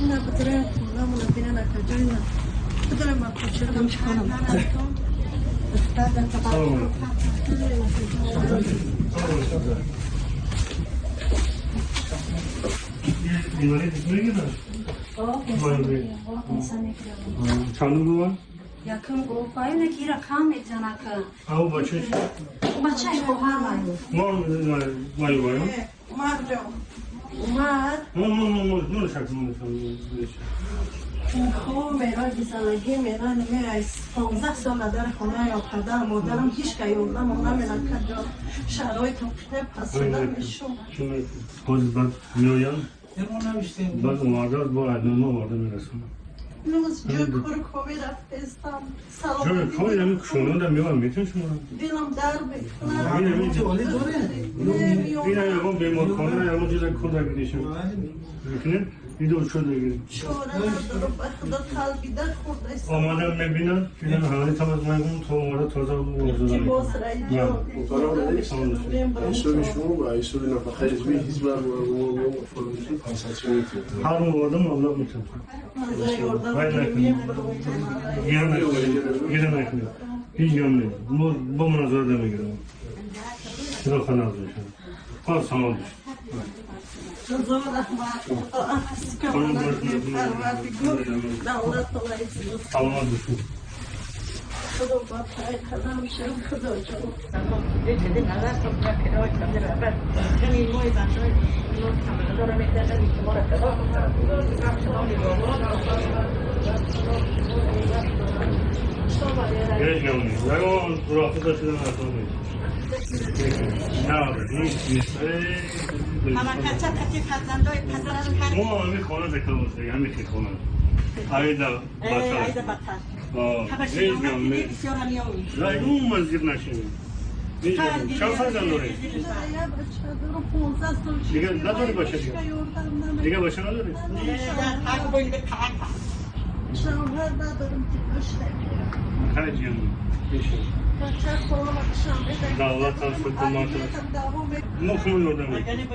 Ина битра хонамона бинан акаҷоина. Бидорам ба кӯчадам чикорам. Салом. Инвалид мегирад? Чандум бува? Якум гуфт, ки ира кам мезанака. Ау бача чи? Бачаи хоҳарам. Мо маю баю? Умар ҷон. Умар. Мо мо мо мо мо шак мо Хо мерои залагӣ меран меай 15 сол дар хона ё падар модарам ҳеч ка ёрдам намеракад ҷон. Шароитам қита пасуда мешум. Ҳозир баъд меоям. Баъд омада бо айнома оварда мерасонам. Нӯз ҷои кор кови рафтестам. Ҷои кор ҳамин кушонанда меоям метавон шумо? Дилам дар мекунад. Ина ягон беморхона ягон ҷиза кор дагиришем. Мекунем? Иду чо дагирим. Чора надорам, ба худо қалбида хӯрдаистам. Омада мебинам, филм ҳамаи тамаз мегум то омада тоза орзуда. Тимос раиҷон. ҳисоби шумо ба ҳисоби нафақаи ҳизби ҳизб компенсатсия метиҳад. Ҳар омада маблағ метиҳад. Гира накунед. Ҳеҷ гам не. Мо бо мунозара мегирам. Худо ханаз бошад. Худо саломат бошад. Саломат бошед. Худо ба пай қадам шав, Худо ҷон. Ҳеҷ гам не. Ягон роҳхуда шуда натонед. Мо ҳамин хона закалоса, ҳамин хона. Айда батар. Ҳеҷ гам не. Ягон мазир нашавед. Чанд фарзанд доред? Дига надорӣ бача дига? Дига бача надорӣ? Шавҳар надорам ки дошта. Ҳеҷ гам не. Давлатам, ҳукуматам. Мо хумон ёрдам мекунем.